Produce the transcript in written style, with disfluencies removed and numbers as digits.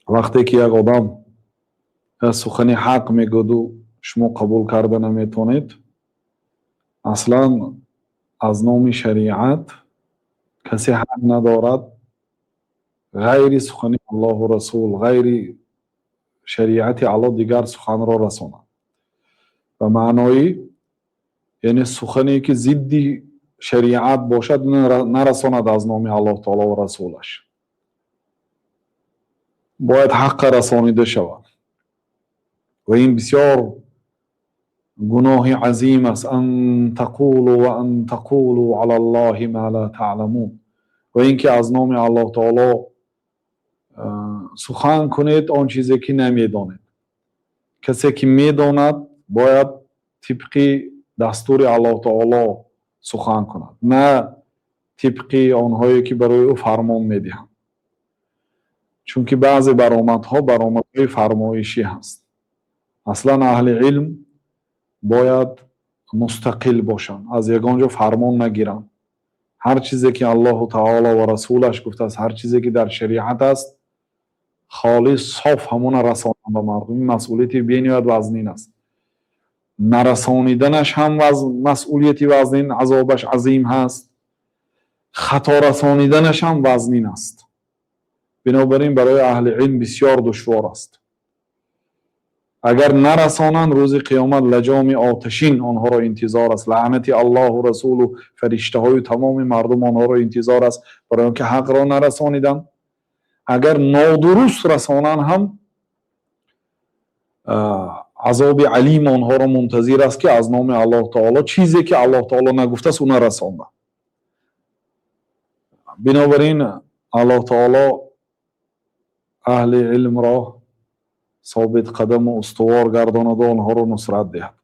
Вақте ки як одам сухани ҳақ мегӯяду шумо қабул карда наметавонед, аслан аз номи шариат касе ҳақ надорад ғайри сухани Аллоҳу расул, ғайри шариати Аллоҳ дигар суханро расонад. Ба маънои, яъне сухане ки зидди шариат бошад, нарасонад аз номи Аллоҳ таоло ва расулаш. Бояд ҳаққа расонида шавад ва ин бисёр гуноҳи азим аст. Ан тақулу ва ан тақулу ала Аллоҳи ма ла таъламун. Ва ин ки аз номи Аллоҳ таоло сухан кунед он чизе ки намедонед. Касе ки медонад, бояд тибқи дастури Аллоҳ таоло сухан кунад, на тибқи онҳое ки барои ӯ фармон медиҳанд, чунки баъзе баромадҳо баромадҳои фармоишӣ ҳаст. Аслан аҳли илм бояд мустақил бошанд, аз ягон ҷо фармон нагиранд. Ҳар чизе ки Аллоҳу таоло ва расулаш гуфтааст, ҳар чизе ки дар шариат аст, холис, соф ҳамона расонанд ба мардум. Ин масъулияти бениҳоят вазнин аст. Нарасониданаш ҳам масъулияти вазнин, азобаш азим ҳаст, хато расониданаш ҳам вазнин аст. Бинобар ин барои аҳли илм бисёр душвор аст. Агар нарасонанд, рӯзи қиёмат лаҷоми оташин онҳоро интизор аст, лаънати Аллоҳу расулу фариштаҳою тамоми мардум онҳоро интизор аст, барои он ки ҳақро нарасониданд. Агар нодуруст расонанд ҳам, азоби алим онҳоро мунтазир аст, ки аз номи Аллоҳ таоло чизе ки Аллоҳ таоло нагуфтааст, ӯ нарасонда. Бинобар ин Аллоҳ таоло аҳли илмро собитқадаму устувор гардонаду онҳоро нусрат диҳад.